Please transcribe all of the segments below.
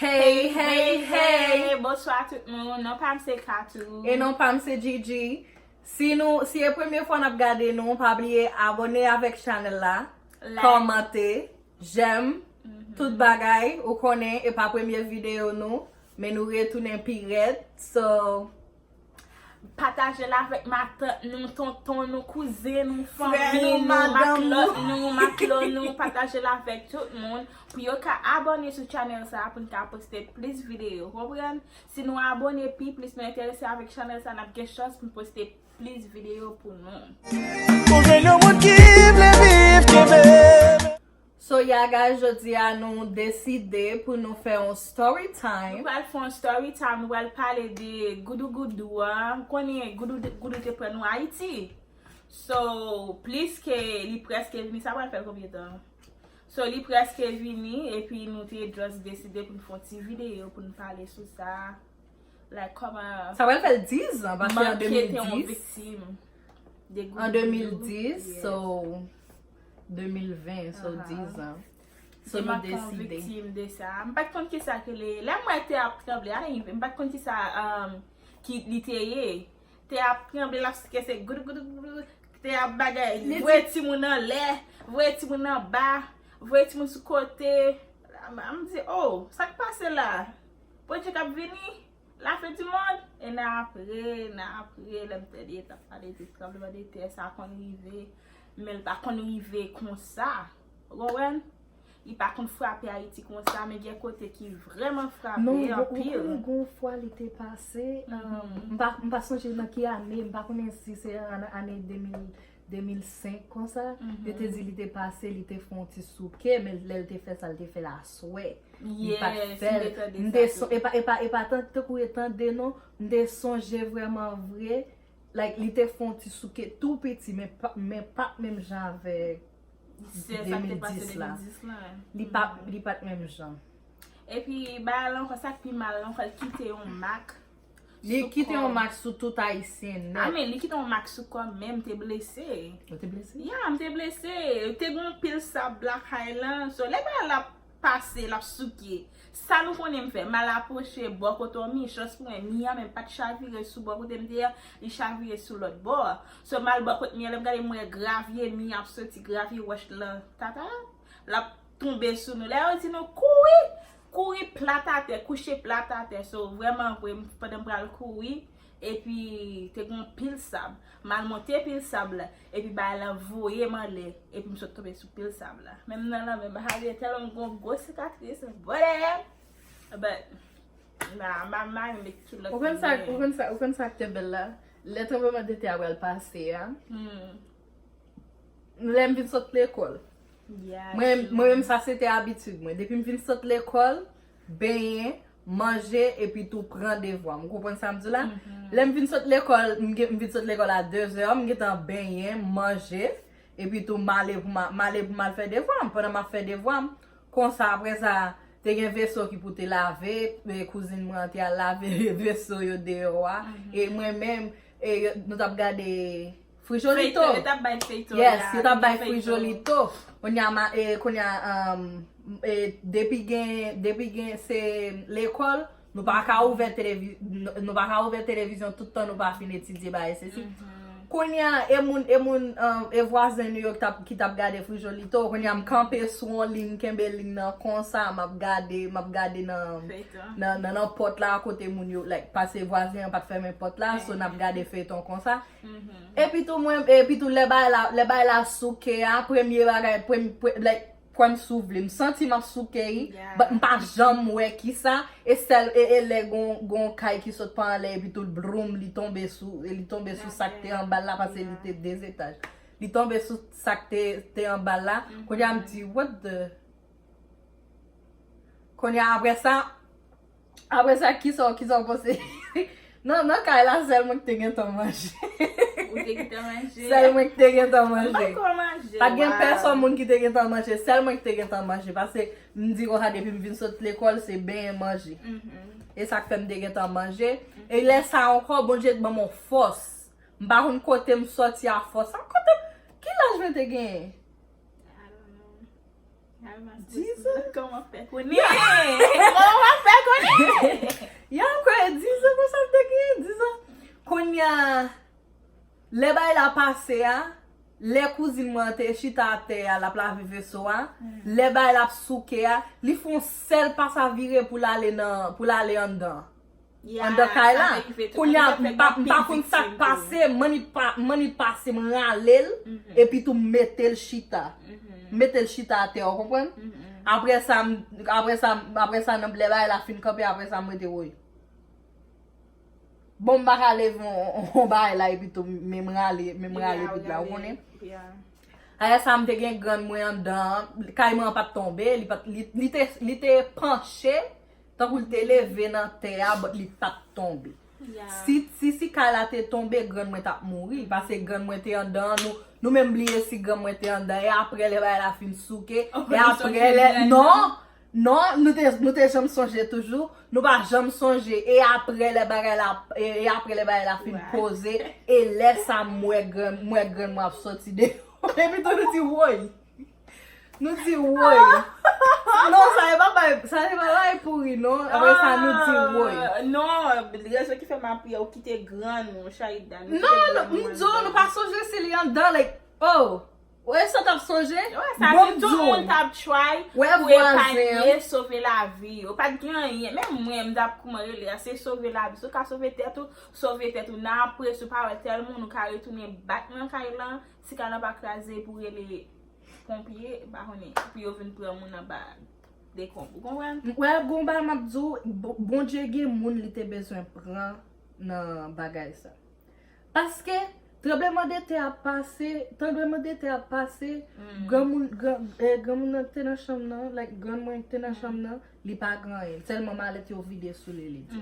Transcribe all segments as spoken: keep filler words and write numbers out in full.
Hey, hey, hey! Bonswa tout moun. Non pa m se Katou. E non pa m se Gigi. Si nou, si e premye fwa n ap gade nou, pa bliye abòne avèk chanèl la, Like. Kòmante, j'aime, tout bagay, ou konnen, e pa premye videyo nou, men nou retounen pi rèd. So, Pataje l avèk matant nou, tonton nou, kouzen nou, Frè fanmi nou, nou, madanm matlòt nou, matlo nou, pataje l avèk tout moun pou yo ka abòne sou chanèl sa pou n ka poste plis videyo, konprann? Si nou abòne pi plis, nou enterese avèk chanèl sa, n ap gen chans pou n poste plis videyo pou nou. Pou jwenn yon moun ki vle viv kenbe. So yeah guys, jodi a nou deside pou nou fè yon story time. Nou pral fè yon story time, nou pral pale de goudougoudou a. M konnen goudougoudou te pran nou Ayiti. So, plis ke li prèske vini, sa pral fè konbyen tan? So, li prèske vini, epi nou te just deside pou nou fè yon ti videyo pou nou pale sou sa. Like, kòman Sa pral fè dis an, paske an manke te yon de mil dis. Viktim de goudougoudou. An de mil dis, Yes. So, de mil ven, so Aha. dis an. Se So, nou manke yon deside. Viktim de sa. M pa t konn ki sa ke li, lè mwen te ap tranble, ale rive, m pa t konn ki sa um, ki li te ye. Te ap tranble, l ap sike se goudou, goudou, goudou, te ap bagay, Li voye timoun anlè, voye timoun anba, voye timoun sou kote. M di, oh, sa k pase la? Bondye k ap vini? Lafen di mond? E nan apre, nan apre, lè m tande yo t ap pale de tranbleman de tè, sa konn rive, men l pa konn rive konsa. Ou konprann? Li pa konn frape Ayiti konsa, men gen kote ki vrèman frape Non, ou anpil. konnen gon fwa li te pase, um, m pa, m pa sonje nan ki ane, m pa konnen si se an ane de mil, de mil senk konsa, yo te di li te pase, li te fè yon ti souke, men lè l te fè sa, l te fè l aswè. Li pa t Yes, fè m l. te tande M sa te tou. son, e pa, e pa, e pa tan, tankou e tande non, m te sonje vrèman vre, like, li te fè yon ti souke tou piti, men pa, men pa t menm jan avèk Se sa k te pase de mil dis la. de mil dis la. Li pa, li pa t menm jan. Epi, bagay la ankò, sa k pi mal la ankò, l kite yon mak. Li sou kite kò. Yon mak sou tout Ayisyen Ah, nèt. men li kite yon mak sou kò m, men m te blese. Ou te blese? Ya, m te blese. Te gen yon pil sab lakay lan. So, lè bagay la pase, l ap souke. Sa nou konnen m fè, m al apwoche bò kote yon mi, chans pou mwen, mi an menm pa t chavire sou bò kote m te ye, li chavire sou lòt bò. So, m al bò kote mi an, lè m gade m wè gravye, mi an ap soti, gravye wòch lan, tata, l ap tonbe sou nou. Lè yo di nou kouri, kouri plat atè, kouche plat atè. So, vrèman vre, m- pandan m pral kouri, epi te gen yon pil sab. M al monte pil sab la, epi bagay la voye m anlè, epi m sot tonbe sou pil sab la. Menm nan lanmè, m pa vle tèlman m gen yon gwo sikatris, bòdè! But, nah, m pa mare met kilòt. Ou konn sa, men- ou konn sa, ou konn sa k te bèl la? Lè tranbleman de tè a pral pase a, Hmm. lè m vin sot lekòl. Yeah, Mwen, sure. Mwen menm sa se te abitid mwen. Depi m vin sot lekòl, benyen, manje, epi tou pran devwa m. Ou konprann sa m di la? Lè m vin sot lekòl, m gen- m vin sot lekòl a de zè, m gentan benyen, manje, epi tou m ale pou m a- m ale pou m al fè devwa m. Pandan m ap fè devwa m, konsa apre sa, te gen veso ki pou te lave, e, kouzin mwen an te al lave veso yo deyò a. E mwen menm, e, yo- nou t ap gade Frijolito. Feyton, yo t ap bay feyton. Yes, Yeah, yo t ap bay feyton. Frijolito. Kounye a, ma- e, kounye a, um, e, depi gen, depi gen se lekòl, nou pa ka ouvè televi- nou nou pa ka ouvè televizyon tout tan nou pa fin etidye bagay sesi. Kounye a, e moun, e moun, um, e vwazen nou yo ki t ap, ki t ap gade Frijolito, kounye a m kanpe sou yon liy, m kenbe liy nan konsa, m ap gade, m ap gade nan, Feyton. nan, nan, nan pòt la kote moun yo, like, pase vwazen an pa t fèmen pòt la, so n ap gade feyton konsa. Epi tou mwen, epi tou lè bagay la, lè bagay la souke a, premye bagay, premye, pre, like, kwè m si w vle, m santi m ap souke, Yeah. But m pa janm wè kisa, e sèl, e, e lè gon, gon kay ki sot pa anlè, epi tou bloum, li tonbe sou, e li tonbe sou sa k te anba l la, paske li te de etaj. Li tonbe sou sa k te, te anba l la, kounye a m di, what the, kounye a apre sa, Apre sa, kisa, kisa w panse? Nan, nan kay la, sèl mwen ki te gentan manje. Ou te gentan manje? Sèl mwen ki te gentan manje. Mwen pa manje. Pa t gen Wow. Pèsòn moun ki te gentan manje, sèl mwen ki te gentan manje. Paske m di konsa, depi m vin sot lekòl, se benyen, manje. Mhm. E sa k fè m te gentan manje. E lè sa ankò, Bondye te ban m yon fòs. M pa konn kote m sòti a fòs sa. Kote, ki laj mwen te genyen? I don't know. Ay, mas Dix de ans? Kòman fè konnen? Kòman fè Lè bagay la pase a, lè kouzin mwen an te chita atè a, l ap lave veso a, lè bagay la ap souke a, li fè yon sèl pas a vire pou l ale nan, pou l ale anndan. Anndan kay la. Kounye a, m pa, m pa konn sa k pase, m annik pa, m annik pase, m rale l, epi tou m mete l chita. M mete l chita atè, ou konprann? Apre sa, m, apre sa, apre sa, nan lè bagay la fin kanpe, apre sa, m rete woy. Bon, m pa ka leve yon, yon bagay la epi tou, men m rale, men m rale bit la, ou konnen? Ayè sa, m te gen grann mwen anndan, kay mwen an pa t tonbe, li pa t, li, li te, li te panche, tankou l te leve nan tè a, but li pa t tonbe. Si, si, si kay la te tonbe, grann mwen t ap mouri, paske grann mwen te anndan, nou, nou menm bliye si grann mwen te anndan, e apre lè bagay la fin souke, e apre lè, non, non, nou te, nou te janm sonje toujou, nou pa janm sonje, e apre lè bagay la, e, e apre lè bagay la fin poze, e lè sa m wè grann, m wè grann mwen ap sòti deyò, epi tou nou di, woy. Nou di, woy. Non, sa e pa bay, sa e pa bay pou ri, non. Apre sa, nou di, woy. Ah, non, rezon ki fè m ap ri a, ou kite grann ou, Shaïda, nou kite grann ou anndan. Non, m di w, nou pa sonje si li anndan, like, oh. Ou e sa t ap sonje? Bon, m di w. Tout moun t ap try pou epanye, sove lavi yo. Pa t gen anyen. Menm mwen, m t ap kouman rele a, se sove lavi. Si w ka sove tèt ou, sove tèt ou. Nan apre, si w pa wè tèl moun, ou ka retounen back nan kay lan. Si kay lan pa kraze, pou rele ponpye, m pa konnen, pou yo vin pran moun anba dekonb. Ou konprann? Wè, gon bagay m ap di w, Bo-, Bondye gen moun li te bezwen pran nan bagay sa. Paske, tranblemanntè ap pase, tranblemanntè ap pase, granmoun, gran, eh, granmoun nan te nan chanm nan, like, grann mwen te nan chanm nan, li pa gen anyen. Sèlman malèt yo vide sou li, li di.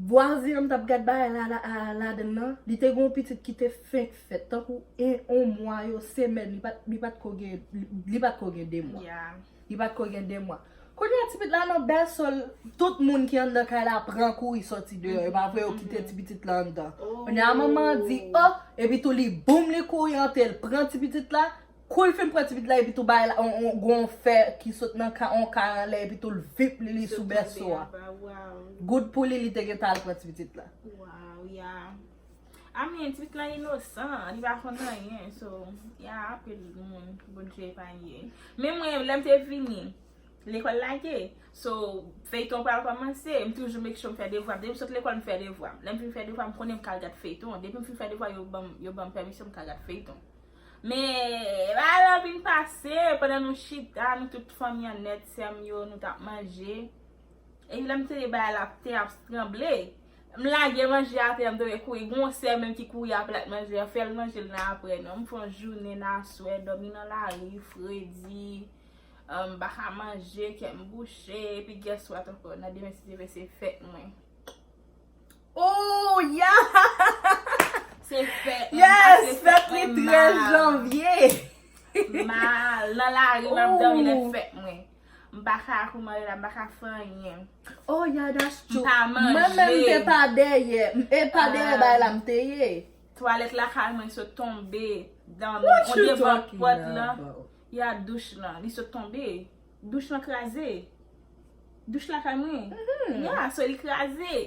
Vwazen an m t ap gad bagay la, la, a, ladan l nan, li te gen yon pitit ki te fenk fèt, tankou en, yon mwa, yon semèn, li pa t, li pa t ko gen, li, li pa t ko gen de mwa. Li pa t ko gen de mwa. Kounye a, ti pitit la nan bèso l, tout moun ki anndan kay la pran kouri sòti deyò, e pa vre, yo kite ti pitit la anndan. Kounye a, manman an di, oh, epi tou li boum, li kouri antre, l pran ti pitit la, Kou l fin pran ti pitit la, epi tou bay la, on, on, gon fè ki sot nan ka, on kay anlè, epi tou l vip li, li sou bèso a. Good pou li, li te gentan al pran ti pitit la. Wow, yeah. I mean, ti pitit la inosan, li pa konn anyen, so, yeah, anpil moun, Bondye epanye. Men mwen, lè m te vini, lekòl lage. So, feyton pral kòmanse, m toujou make sure m fè devwa m. Depi m sot lekòl, m fè devwa m. Lè m fin fè devwa m, konnen m ka al gad feyton. Depi m fin fè devwa, yo ban m, yo ban m pèmisyon, m ka al gad feyton. Men, bagay la vin pase, pandan nou chita, nou tout fanmi an nèt, sè m yo, nou t ap manje. Epi lè m tande bagay la, tè ap tranble. M lage manje atè, m tonbe kouri. Gon sè menm ki kouri ap plat manje an, fè l manje l nan apre, non. M fè yon jounen nan aswè, dòmi nan lari, fredi. M pa ka manje, kè m bouche, epi guess what ankò? Nan demen, si Dye vle, se fèt mwen. Oh, yeah! Se fèt mwen, yes, fèt li trèz janvye. Mal, nan lari, m ap dòmi lè fèt mwen. M pa ka kouman rele, m pa ka fè anyen. Oh, yeah, that's true. M pa manje. Mwen menm, m te pa dèyè. M, e pa dèyè bay la, m te ye. Twalèt lakay mwen sot tonbe. What you talking about? Ya douch lan, li sot tonbe. Douch lan kraze. Douch lakay mwen. Ya, so li kraze.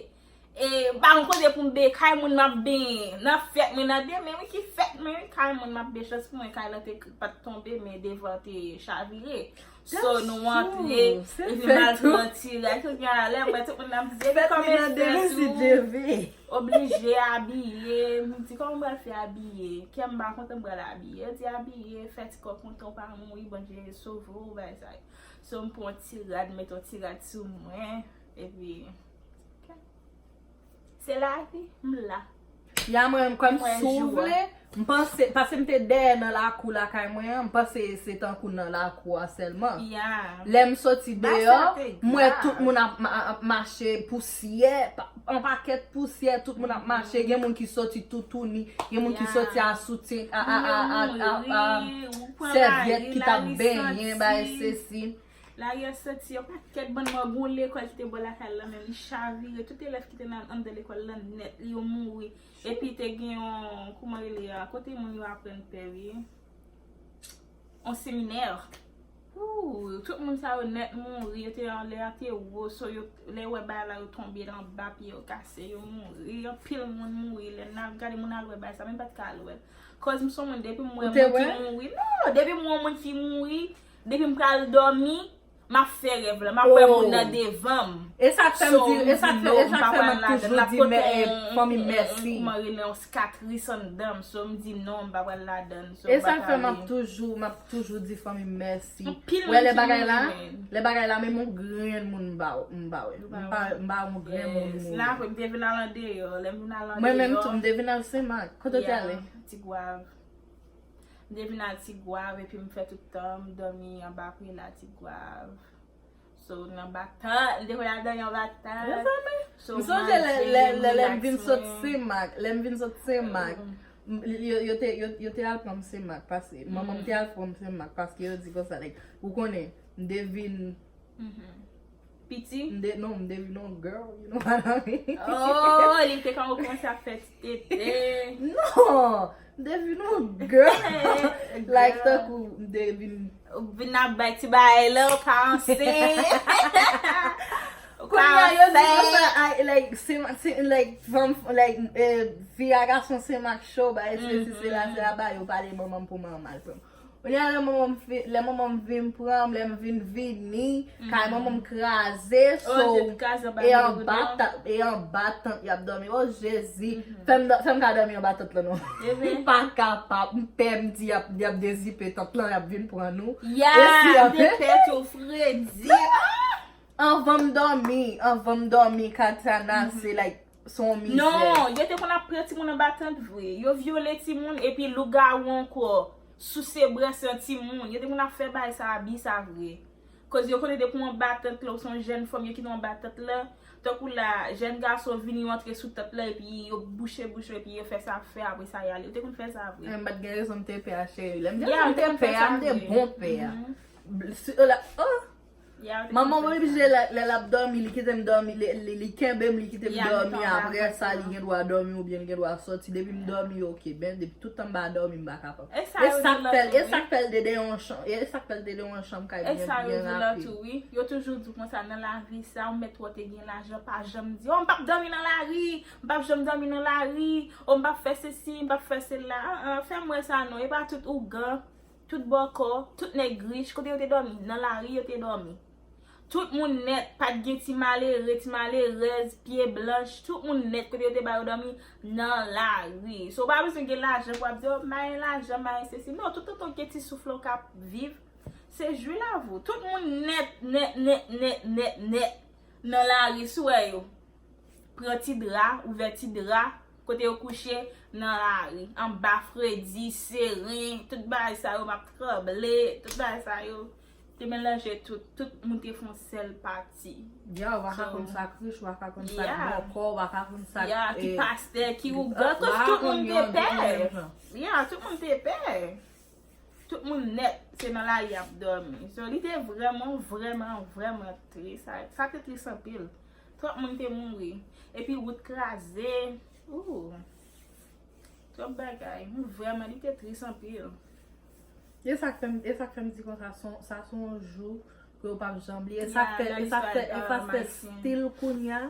E, m pa gon kote pou m benyen, kay moun m ap benyen. Nan fèt mwen nan demen, wi, ki fèt mwen, wi, kay moun m ap benyen. Chans pou mwen, kay lan te k-, pa t tonbe, men devan te chavire. So, nou antre, epi m al pran ti rad. Kounye a, lè m wè tout moun ap di, epi kòm e fèt, ou oblije abiye. M di, kòman m pral fè abiye? Kè m pa kontan, m pral abiye. Yo di, abiye, fè ti kò kontan, w pa mouri, Bondye sove w, bagay sa yo. So, m pran yon ti rad, m met yon ti rad sou mwen, epi, ok. Se lavi, m la. Ya, mwen menm, kòm si w vle, m panse, paske m te dèyè nan lakou lakay mwen an, m panse se tankou nan lakou a sèlman. Ya. Lè m soti deyò, m wè tout moun ap, ma-, ap mache, pousyè, pa-, an pakèt pousyè, tout moun ap mache, gen moun ki soti toutouni, gen moun ki soti a soutyen, a, a, a, a, a, a, sèvyèt ki t ap benyen, bay sesi. Lari a santi, yon pakèt bann mò, gon lekòl ki te bò lakay lan menm, li chavire, tout elèv ki te nan, anndan lekòl lan nèt, li yo mouri. Epi te gen yon, kouman rele a, kote moun yo aprann pè wi. Yon seminè. Ooh, tout moun sa yo nèt mouri, yo te anlè a te wo, so yo, lè yo wè bagay la, yo tonbe anba pye yo kase, yo mouri, anpil moun mouri, lè n al gade moun al wè bagay sa, men m pa t ka al wè l. Cause m se yon moun, depi m wè moun ki mouri, non, depi m wè yon moun ki mouri, depi m pral dòmi, m ap fè rèv la, m ap wè moun nan devan m. E sa k fè m di, e sa k fè, e sa k fè m ap toujou di fanmi m mèsi. Kòman rele, yon sikatris anndan m, so m di non, m pa pral ladan l. E sa k fè m ap toujou, m ap toujou di fanmi m mèsi. Wè lè bagay la, lè bagay la, menm yon grenn moun m pa, m pa wè. M pa, m pa yon grenn moun mouri. Apre m te vin al andeyò, lè m vin al andeyò. Mwen menm tou, m te vin al Senmak. Kote w te ale? Tigwav. M te vin al Tigwav epi m fè tout tan m dòmi anba prela Tigwav. So, nan batant, m te konn al dòmi anba batant. So, m sonje lè, lè, lè, lè m vin sot Senmak, lè m vin sot Senmak, m- yo, yo te, yo, yo te al pran m Senmak, paske manman m te al pran m Senmak, paske yo di konsa, like, ou konnen, m te vin, piti? M te, non, m te vin yon girl, you know what I mean? Oh, li te kòmanse ap fè ti tete. Non, m te vin yon girl. Like, tankou, m te vin Ou vin ap bay ti bagay la, ou ka ansent. Ou ka ansent. Kounye a, yo di konsa, ay, like, se, se, like, fanm, like, eh, fi a gason Senmak cho, bay, se, se, se la, se la, bay, yo pale manman m pou manman m al pran m. Kounye a, lè manman m fi- lè manman m vin pran m, lè m vin vini, kay manman m kraze, so, e anba tant, e anba tant y ap dòmi. Oh, Jezi, fè m dò- fè m ka dòmi anba tant lan, non. M pa kapab, m pè m di y ap, y ap dezipe tant lan, y ap vin pran nou. Ya, m te pè tou, fredi. Anvan m dòmi, anvan m dòmi, Katana, se, like, se yon mizè. Non, yo te konn ap pran timoun anba tant vre. Yo vyole timoun, epi lougawou ankò, souse brès yon timoun. Yo te konn ap fè bagay sa, abi sa vre. Koz yo konnen depi w anba tant la, ou se yon jèn fanm, yo kite w anba tant la. Tankou la, jèn gason vini, yo antre sou tant la, epi yo bouche bouch yo, epi yo fè sa fè, apre sa, y ale. Yo te konn fè sa vre. M pa t gen rezon, m te pè a, cheri. Lè m te pè a, m te bon pè a. Bl- si- la- oh! Manman m oblije, lè, lè l ap dòmi, li kite m dòmi, li, li, li kenbe m, li kite m dòmi. Apre sa, li gen dwa dòmi oubyen li gen dwa sòti. Depi m dòmi, oke. Men depi tout tan m pa dòmi, m pa kapab. E sa k fè l, e sa k fè l te de yon chanm, e sa k fè l te de yon chanm kay byen, byen rapid. Wi. Yo toujou di konsa nan lavi sa, ou mèt wè w te gen lajan, pa janm di, oh, m p ap dòmi nan lari, m p ap janm dòmi nan lari, oh, m p ap fè sesi, m p ap fè sela. An, an, fè m wè sa non, e pa tout ougan, tout bòkò, tout nèg rich, kote yo te dòmi? Nan lari yo te dòmi. Tout moun nèt, pa t gen ti malere, ti malerèz, pye blanch, tout moun nèt kote yo te ba yo dòmi nan lari. So, ou pa bezwen gen lajan pou ap di, oh, m pa gen lajan, m pa gen sesi. Non, toutotan w gen ti souf la w ka viv, se jwi lavi w. Tout moun nèt, nèt, nèt, nèt, nèt, nèt nan lari, si w wè yo. Pran ti dra, ouvè ti dra, kote yo kouche, nan lari, anba fredi, seren, tout bagay sa yo, m ap tranble, tout bagay sa yo te melanje tout, tout moun te fè yon sèl pati. Ya, w pa ka konn sa k rich, w pa ka konn sa k bòkò, w pa ka konn sa k, ya, ki pastè, ki ougan, tout, tout moun te pè. Ya, tout moun te pè. Tout moun nèt, se nan lari y ap dòmi. So, li te vrèman, vrèman, vrèman tris. Sa, sa te tris anpil. Twòp moun te mouri. Epi wout kraze. Ooh. Twòp bagay. Vrèman, li te tris anpil. E sa k fè m, e sa k fè m di konsa, sa se yon jou ke yo p ap janm bliye. E sa k fè, e sa k fè, e sa k fè still kounye a,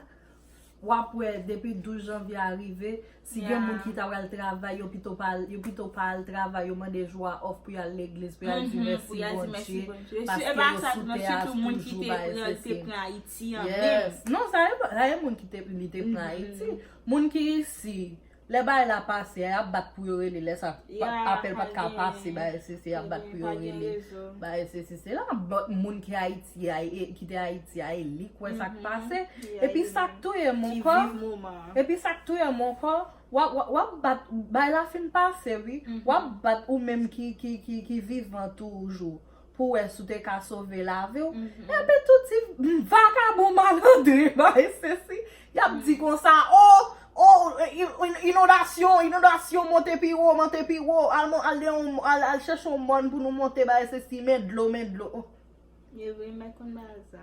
w ap wè depi douz janvye a rive, si gen moun ki ta pral travay, yo pito pa al, yo pito pa al travay, yo mande jou a off pou y al legliz, pou y al di mèsi Bondye, paske yo sou tè a toujou, bay sesi. Yes. Non, sa e, sa e moun ki te, li te pran Ayiti. Moun ki isi, lè bagay la pase, y ap bat pou yo rele, lè sa, apèl pa t ka pase, bay sesi, y ap bat pou yo rele, bay sesi, sela. But moun ki Ayiti a, e, ki te Ayiti a, e li k wè sa k pase. Epi sa k touye m ankò, epi sa k touye m ankò, w ap, w ap, w ap bat, bagay la fin pase, wi. W ap bat ou menm ki, ki, ki, ki vivan toujou. Pou wè si w te ka sove lavi w. Epi tout ti vakabon malandren, bay sesi, y ap di konsa, oh, oh, i- i- inondasyon, inondasyon, monte pi wo, monte pi wo, al, mon- al, de yon- al, al chèche yon mòn pou nou monte, bay sesi, men dlo, men dlo. Oh. Yo vin mèt konn bagay sa.